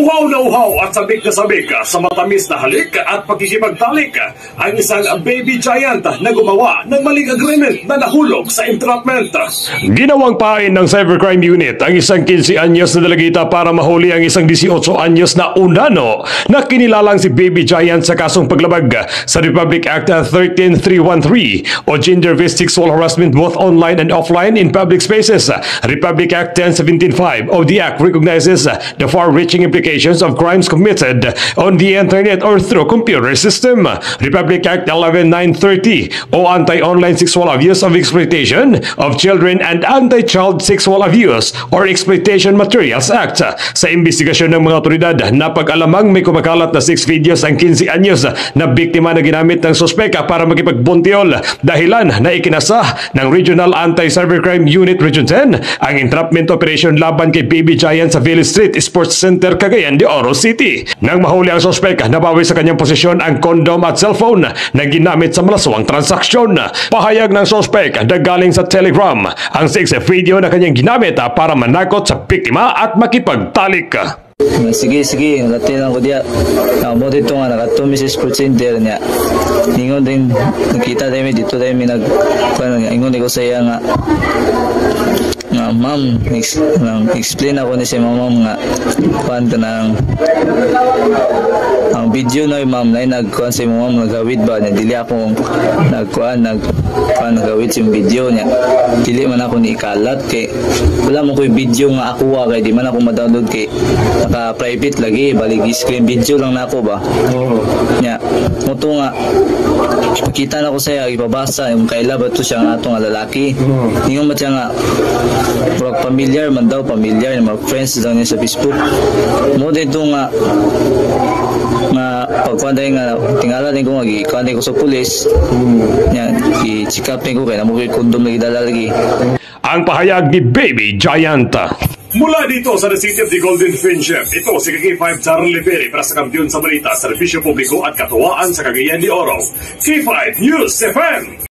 Uhaw na uhaw at sabik na sabik sa matamis na halik at pakikipagtalik ang isang baby giant na gumawa ng maling agreement na nahulog sa entrapment. Ginawang pain ng Cybercrime Unit ang isang 15 anyos na dalagita para mahuli ang isang 18 anyos na unano na kinilalang si Baby Giant sa kasong paglabag sa Republic Act 13313 o Gender-Based Sexual Harassment, both online and offline in public spaces. Republic Act 10175 of the Act recognizes the far-reaching implications of crimes committed on the internet or through computer system. Republic Act 11930 o Anti-Online Sexual Abuse of Exploitation of Children and Anti-Child Sexual Abuse or Exploitation Materials Act. Sa imbestigasyon ng mga otoridad, napag-alamang may kumakalat na 6 videos ang 15 anyos na biktima na ginamit ng sospeka para makipagbuntiol, dahilan na ikinasa ng Regional Anti-Cybercrime Unit Region 10 ang entrapment operation laban kay Baby Giant sa Village Street Sports Center, Cagayan de Oro City. Nang mahuli ang sospek, nabawi sa kanyang posisyon ang kondom at cellphone na ginamit sa malaswang transaksyon. Pahayag ng sospek na galing sa Telegram ang 6 video na kanyang ginamit para manakot sa biktima at makipagtalik. Sige, sige, natin lang ko diya. Mo dito nga, nakadto mi sa sports center niya. Ingon din, nakita din mi dito din mi nag, kuan nga, ingon din ko sa iya nga ma'am, nang explain ako ni si ma'am nga kuan ka nang ang video na, ma'am, na nagkuan sa imo, ma'am, nagawid ba niya. Dili ako nagkuan, nagkuan, nagawid sa video niya. Dili man ako ni ikalat kay wala mo ko'y video nga ako kay di man ako ma-download kay naka private lagi, balik screen video lang na ako ba niya. Mo to nga ipakita na ko saya, ipabasa yung kaila ba to siya nga ato nga lalaki. Ingon man siya nga murag familiar man daw, familiar mga friends daw niya sa Facebook. Mo dito nga nga pagkuan dahil nga tingala din ko nga gikuan din ko sa pulis nya, i-check up din ko kay namo ko'y kondom lagi dala lagi. Ang pahayag ni Baby Giant. Mula dito sa The City of the Golden Friendship, ito si K5 Charlie Perry para sa Kampiyon sa Balita, Serbisyo Publiko at Katuwaan sa Cagayan de Oro. K5 News FM!